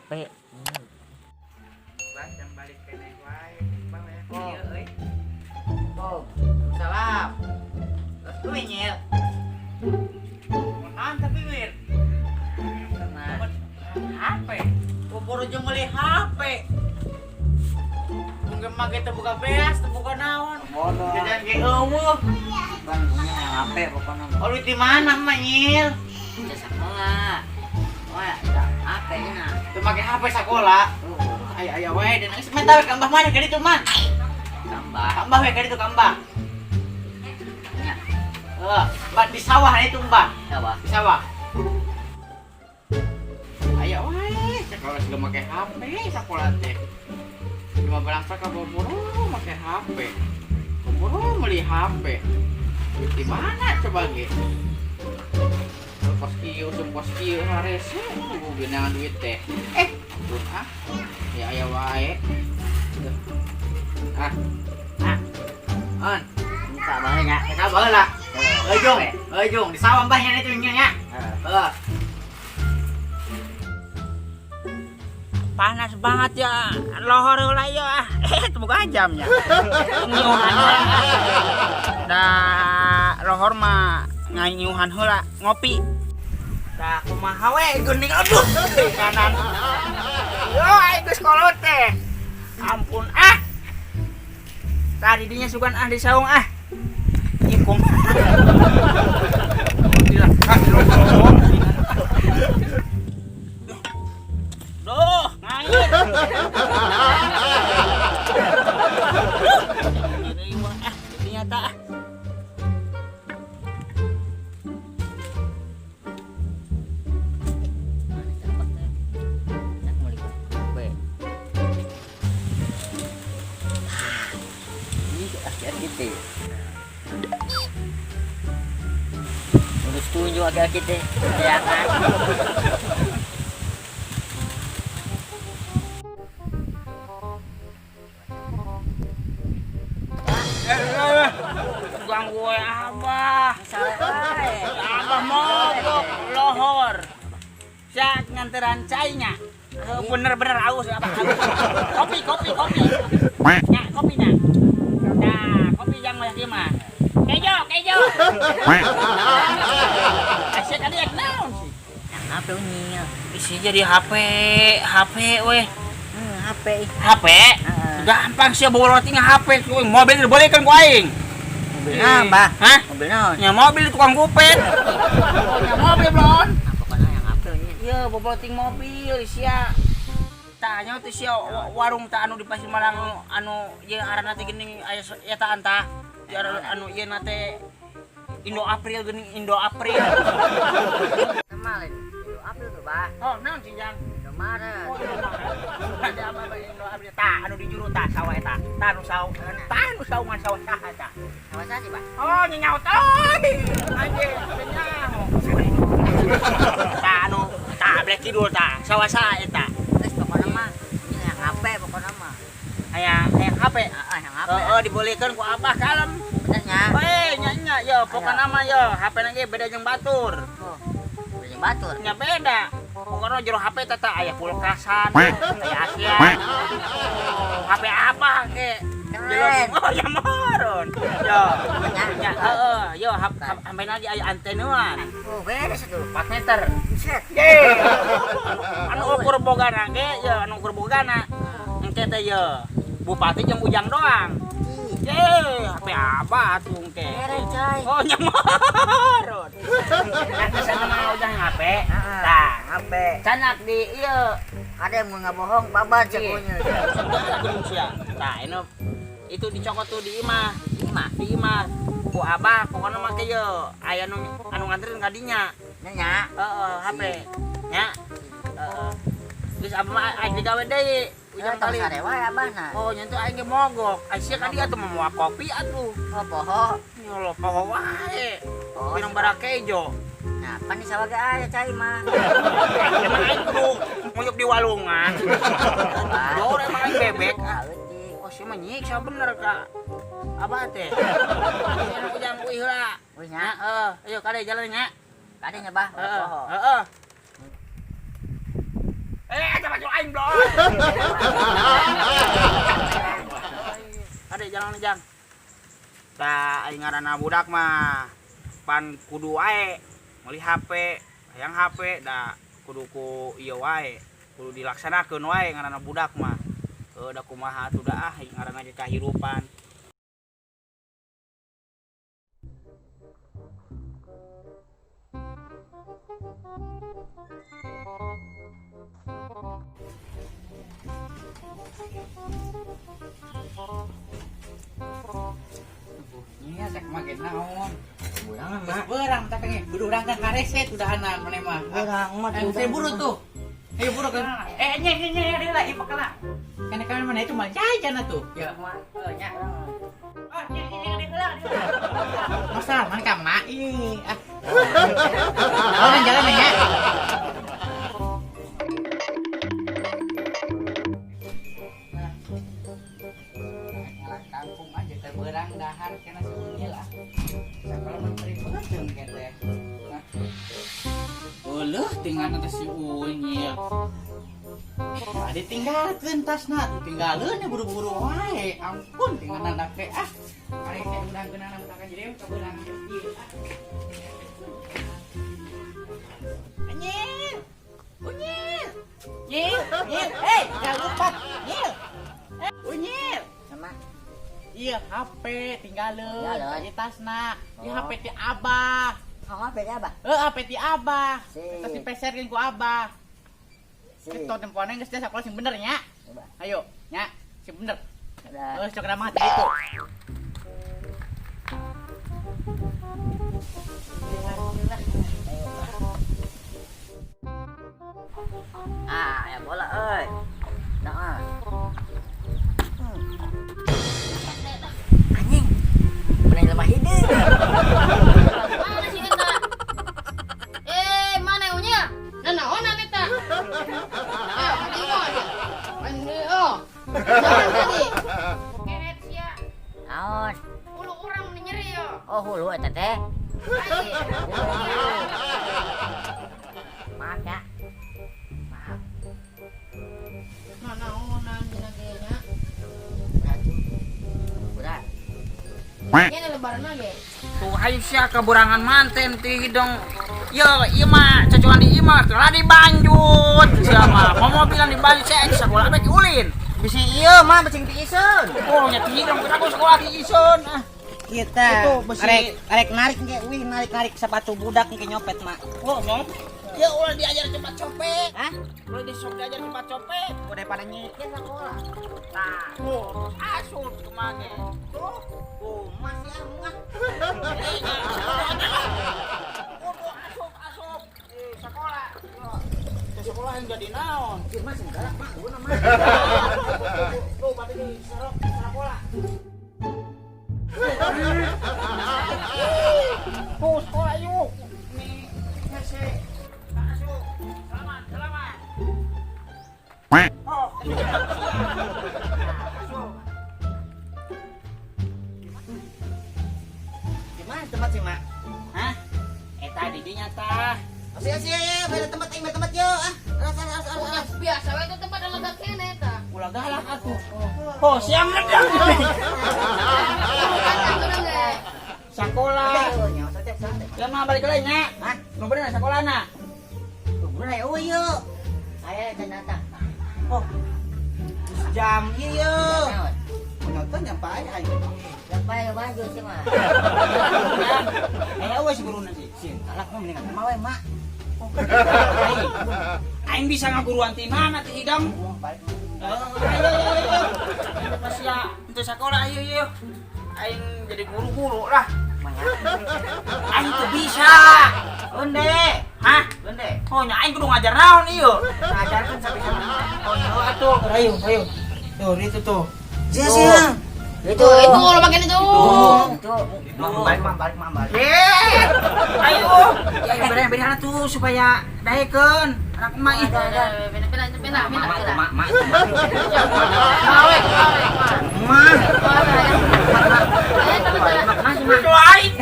HP. Bah, jam balik keneh wae. Bah, we. Oh. Ieu euy. Oh, Salam. Terus kuwi nyil. Mun tapi wir. sama. HP. Boro jeung meuli HP. Mungkin mah teu buka beas, teu buka naon. Bodoh. Jajan ge eueuh. Bang, punya HP pokoknya. Oh, duit di mana mah nyil? Bisa sekolah. Wah, HP nya. Teu make HP sakola. Aya aya wae dan geus menta we ka Mbah mana ka ditu man. Tambah. Ka Mbah we ka ditu ka Mbah. Nya. Heeh, Mbah di sawah itu Mbah. Coba. Di sawah. Aya wae, sekolah sudah make HP sakola teh. Cuma berangsa ka boro make HP. Boro meuli HP. Di mana coba ge? Pos kieu, usum pos kieu harese genangan duit teh. Ampun ah. Ya aya wae. Ah. Ah. An, Minta banget ya. ka baheula. Euy Jung, euy Jung, di sawah mbahnya itu nya nya. Heeh. Panas banget ya, lohor heula ieu ah. Teu boga jamnya. Nyiuhan heula. Da lohor mah nganyuhan heula ngopi. Tah kumaha we geuning aduh kanan. Yo aing geus kolot teh. Ampun ah. Tadi dinya sugan ah di saung ah. Ikung. Duh, ngangit. Ah, ternyata ah. Udah setuju aki-aki teh. Ya kan? Ganggu we abah. Abah mogok lohor. Sia nganteran cainya. Bener-bener aus abah. Kopi, kopi, kopi. Nya, kopi nya. Nah, kopi jang mah ieu mah. Kejo, kejo. Asik tadi ek naon sih? HP unyil. Isi jadi HP, HP weh. HP. HP? Gampang sih bawa roti HP. Mobil dibolehkan ku aing. Mobil nambah. Hah? Mobil naon? Nya mobil tukang kupet. Nya mobil belon. Nah, pokoknya yang HP unyil. Iya, boboloting mobil sia. Tah nya teh sia warung tah anu di Pasir Malang anu ieu ngaranna teh geuning aya eta tah. Anu ieu na teh Indo April geuning Indo April. Kemarin Indo April tuh, Bah. Oh, naon sih Jang? Indomaret. Oh, Indomaret. Ada apa apa Indo April tah anu di juru tah sawah eta. Tah anu saung, tah anu saungan sawah tah eta. Sawah sih, Pak. Oh, nyaut euy. Anjir, nyaho. Tah anu tah blek kidul tah sawah saha eta. Terus pokoknya mah ini yang HP pokoknya mah. Aya aya HP. Heeh, yang HP. Heeh, dibolehkeun ku abah kalem. Bener nya. Weh, nya nya yo pokokna mah yo HP na ge beda jeung batur. Oh. Beda jeung batur. Nya beda. Pokokna jero HP teh aya kulkasan, aya ASEAN. Oh, HP apa ke? Keren. Oh, ya moron. Yo, Nya. nya heeh, yo HP na ge aya antenuan. Oh, beres tuh. 4 meter. Buset. Ye. Anu ukur bogana ge, yo anu ukur bogana. Engke teh yo bupati jeung ujang doang. Ih, Ye, HP apa atuh engke? Keren, coy. Oh, nyemarot. Nanti saya mau ujang HP. Heeh. Tah, HP. canak di ieu. Ada yang mau nggak bohong, babat Iya. sekunya. Segala gunung sia. Tah, ini itu dicokot tuh di imah. Imah. Di imah. Ku abah pokoknya mah ye aya nu anu nganterin ka dinya. Nya. Heeh, HP. Nya. Heeh. Geus abah mah aing digawe deui. Ujang Ujang kali. sare wae abah na. Oh, nyentuh aing ge mogok. Ai sia ka dieu atuh moal kopi atuh. Oh, poho. Nyolo poho wae. Oh, Minum barakejo. Nah, pan di sawah ge aya cai mah. Emang aing kudu nguyup di walungan. Dor emang aing bebek. Ah. Leutik. Oh, sia mah nyiksa bener ka. Abah teh. Anu ujang uih heula. Wih nya. Heeh, ayo kade jalan nya. Kade nya bah. Heeh, Poho. heeh. Eh, jangan baju aing, Bro. Ade jalan jang. Tah aing ngaranna budak mah pan kudu wae meuli HP, hayang HP da kudu ku ieu wae, kudu dilaksanakeun wae ngaranna budak mah. Heuh da kumaha atuh da ah ngaranna ge kahirupan. Nya cek mah ge naon. Beurang Geus beurang tah kenge. Buru urang kan kareset udahanan maneh mah. Beurang mah. Saya buru tuh. Ayo buru kan. Eh nya nya nya dia lah ieu pakala. Kan kan mana itu mah jajan atuh. Ya. Heuh nya. Oh, nya nya nya dia lah. Masa man ka mak ih. Ah. Jalan jalan ya. Kampung aja teh beurang dahar kena si Unyil ah. Sakola menteri beuteung ke teh. Nah. Euleuh tinggalna teh si Unyil. Tadi tinggalkeun tasna, tinggalkeun buru-buru wae. Ampun tinggalna anak teh ah. Ari teh undang-undang tak jadi ka beurang ieu ah. Unyil. Unyil. Nyil, Nyil, hey, jangan lupa. Nyil. Unyil. Sama. Iya HP tinggalin di tasna. Iya Oh. HP ti Abah. Oh, HP ti Abah. Heeh, HP ti Abah. Si. Terus dipeserkeun ku Abah. Si. Itu tempoan geus teh sakola sing bener nya. Coba. Ayo, nya, sing bener. Dadah. Heeh, sok ramah teh itu. Ah, ya bola euy. Nah. Ah. Anjing. Bener lemah hideung. Mana sih eta? Eh, mana unya? Nah, naonan eta? Ayo, tinggal. Mana oh. Naon tadi? Kehet sia. Naon? Hulu urang meni nyeri yo. Oh, hulu eta teh. Ai. Maaf ya. Maaf. Nah, naonan dina ge nya. Udah. Nya lebaran ge. Tuh aing sia kaburangan manten ti hidung. Yo, ieu mah cocokan di ieu mah kelah dibanjut. Sia mah momobilan dibanjut sia aing sakola bek ulin. Bisi ieu mah becing ti iseun. Oh, nya ti hidung kenapa sekolah ti iseun ah. Kita Itu besi. arek narik ge wih narik-narik sepatu budak ge nyopet mak. Oh, nyopet. Ya ulah diajar cepat copet. Hah? Ulah disok diajar cepat copet. Udah pada nyeknya sekolah. Nah, oh, asup kemana? Tuh, Oh, masih ah. Kudu asup asup di sekolah. Ke sekolah yang jadi naon? Ieu mah sing galak mah guna mah. Tuh, berarti di sekolah. Tuh, sekolah yuk. Nih, hese. Asup. Selamat, selamat. Oh. Asup. Gimana tempat sih mak? Hah? Eta di dinya tah. Asyik asyik, beda tempat aing beda tempat yo ah. Alas alas alas alas. Biasa we teh tempat lega kene eta. Ulah galak atuh. Oh, siang ngedang. Sekolah. Ya mah balik lagi nya. Hah? Nu bener sekolah na. Guna ya euy yo. Saya can datang. Oh. Jam ieu yo. Naon? Penonton jam pae aing. Sampai baju sih mah. Eh, eueuh si guruna sih. Sing galak mah mendingan mah we mak. Aing. Aing bisa ngaguruan ti mana ti hidang. Balik. Ayo ayo ayo. Pas ya untuk sekolah ayo ayo. Aing jadi guru-guru lah. Aing tuh bisa. Unde. Hah? Unde. Oh, nya aing kudu ngajar naon ieu? Ngajarkeun sampai sama. Oh, iya atuh. Ayo, ayo. Tuh, itu tuh. Sia sia. Itu Itu lo makin itu. Itu. Balik mak balik mak balik. Eh, ayo. Ya, beri-beri tuh supaya daekeun. Anak emak ih. Beda beda beda Mak beda. mak mak. Mawe, mawe, Mak. Itu aing.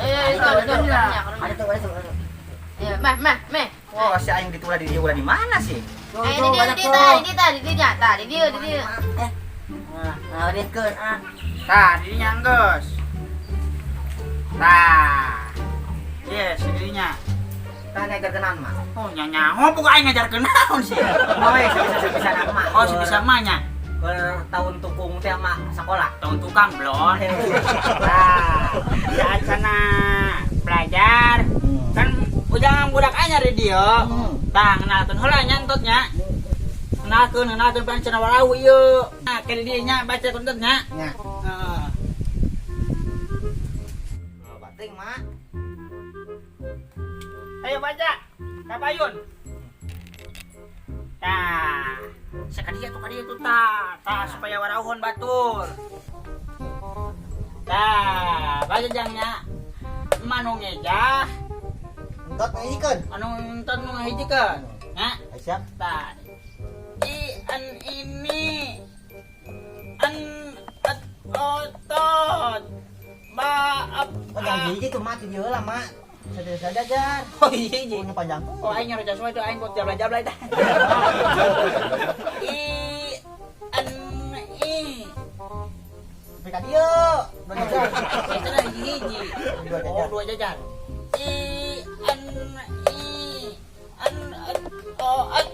Eh, itu itu. Ada tuh, ada tuh. Ya, meh, meh, meh. Wah, si aing ditulah di dieu ulah di mana sih? Ayo di dieu, di dieu tah, di dieu tah, di dieu nya, tah, di dieu, di dieu. Nah, ngaritkeun ah. Tah, dirinya geus. Tah. Yes, dirinya. Tah ngajarkeun naon, Mak? Oh, nya nyaho pokok aing ngajarkeun naon sih. Mau we bisa mak. Oh, si bisa mah nya. Keur tahun tukung teh mak sekolah. Tahun tukang belum. Tah, saat sana belajar kan ujang budak anyar di dieu. Tah, kenalkeun heula nya entut nya. Kenalkeun, kenalkeun pan cenah warau ieu. Nah, ke di dieu nya baca kuntut nya. Nya. Heeh. Oh, bating, Mak. Ayo baca. Kabayun. Tah, sakadia tuh kadia tuh tah, tah supaya warauhon batur. Tah, baca jangnya. Manu ngejah, Entot ngahijikeun. anu entot nu ngahijikeun. Nya, Siap. tah. I an ini an at otot ba ap Oh, jangan hiji tuh mak di dieu lah, Mak. Saja jar. Oh iya iya. Punya panjang. Oh aing nyari semua itu aing buat jabla-jabla itu. I an i. Tapi ka dieu. Dua jajar. Itu lah hiji. Dua jajar. Oh, dua jajar. I an i an at o at.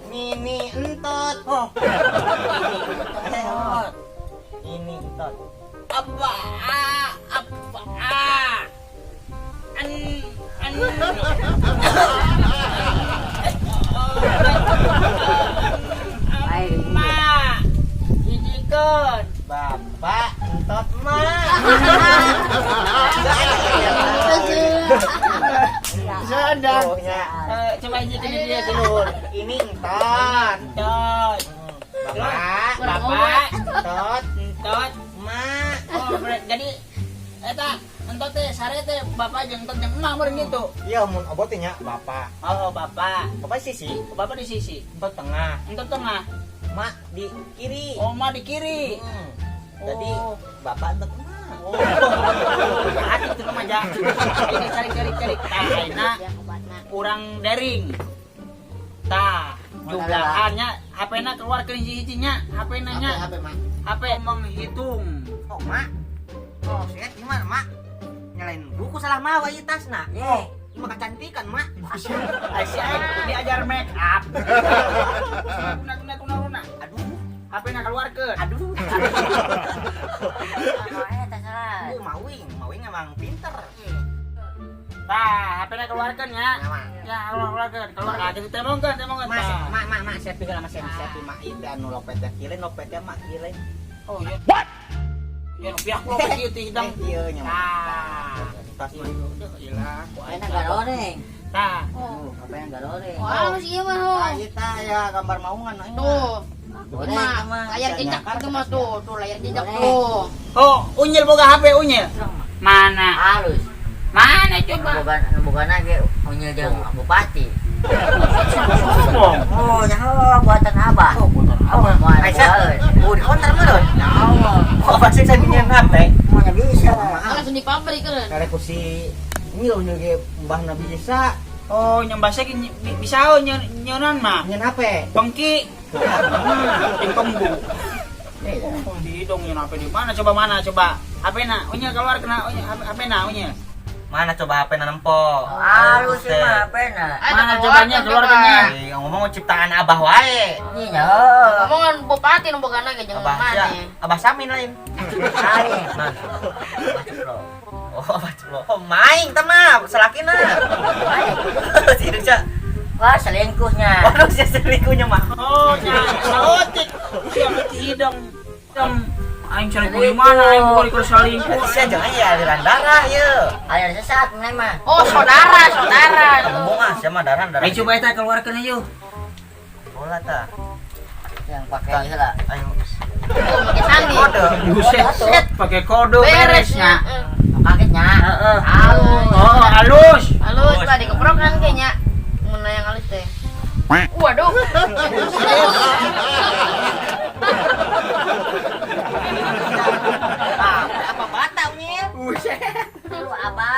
Mini entot. Oh. Ini. Ini entot. Apa a apa a. An an. Ma. Hijikeun. Bapak entot mak. Sadar. Oh, nya. Coba hijikeun dia dulu. Ini entot. Entot. Bapak Bapak entot entot. mak. Oh, jadi eta entot teh sare teh bapak jeung entot jeung emak meureun gitu. Iya mun obot teh nya bapak. Oh, bapak. Bapak sisi, Bapak di sisi. entot tengah, Entot tengah. mak di kiri. Oh, emak di kiri. Jadi Oh. bapak entot emak. Oh. Hati itu mah ja. Ini cari cari cari. Tah, ayeuna Ya obatna. urang daring. Tah, jumlahannya HP-na keluar ke hiji-hijinya, HP-na nya. HP mak. HP menghitung. Oh mak. Oh, saya gimana mak? Nyalain buku salah mawa ieu tasna. Eh, Ini mah kecantikan mak. Ai si aing diajar make up. Tuna tuna tuna tuna. Aduh, HP-na keluarkeun. aduh. eta salah. Mawing, mawing emang pinter. Tah, HP-na keluarkeun ya. Ya, mak. Ya, keluarkeun, keluar. Nah, jadi temongkeun, temongkeun. Mas, Tah. mak, mak, mak, selfie lah, selfie, selfie, mak, itu anu lopetnya kilen, lopetnya mak kilen. Oh, iya. What? Ya, rupiah ku lopet ieu teh hidang. Iya, nya. Tah. Tas mah. Ilah, ku aing. Enak garoreng. Tah. Oh. Apa yang garoreng? Oh, halus ieu mah. Oh. Ah, ieu tah ya gambar maungan aing. Tuh. Goreng Mah, mah. layar jejak itu mah tuh, tuh layar jejak Goreng. tuh. Oh, unyil boga HP unyil. Mana? Halus. Mana coba? Bukan bukan lagi unyil jeung bupati. Sombong. Oh, nyaho buatan abah. Oh, buatan abah. Moal Aisyah. buaeun. Oh, di konter mah don. Oh, pasti saya minyak HP. Mana bisa. Langsung di pabrik kan. Karek ku si unyil unyil ge mbah Nabi Isa Oh, nyembasnya bisa oh nyonan mah. nyen HP. Pengki. Jeung kembu. Eh, Oh, di hidung nyen HP di mana? Coba mana coba? HP na, unyil keluar kena unyil HP na unyil. Mana coba HP na nempo? Halus sih mah pena. Ayo, Mana keluarkan cobanya coba. keluarkannya? Eh, ngomong ciptaan abah wae. Ini nyaho. Ngomongan bupati nu boga ge jeung Abah sia, maneh. Abah Samin lain. Aing. Nah. Abah ceplo. Oh, abah ceplo. Oh, maing teh mah salakina. Tidak sia. Wah, selingkuhnya. Waduh, sia selingkuhnya mah. Oh, nya saotik. Siapa di hidung? Hidung. Aing selingkuh di mana? Aing bukan ikut selingkuh. Sia jangan ya aliran darah ye. Aliran sesat mana mah. Oh, saudara, saudara. Ngomong ah, sia mah darah darah. Ayo coba eta keluarkeun ayo. Bola tah. Yang pakai heula. Ayo. Tuh, pakai sandi. Kode. Buset, pakai kode beresnya. Eh, Kagetnya. Heeh. Halus. Oh, halus. Halus lah dikeprok kan kayaknya. Mun yang halus teh. Waduh. Apa bata unyil? Buset. Lu abah.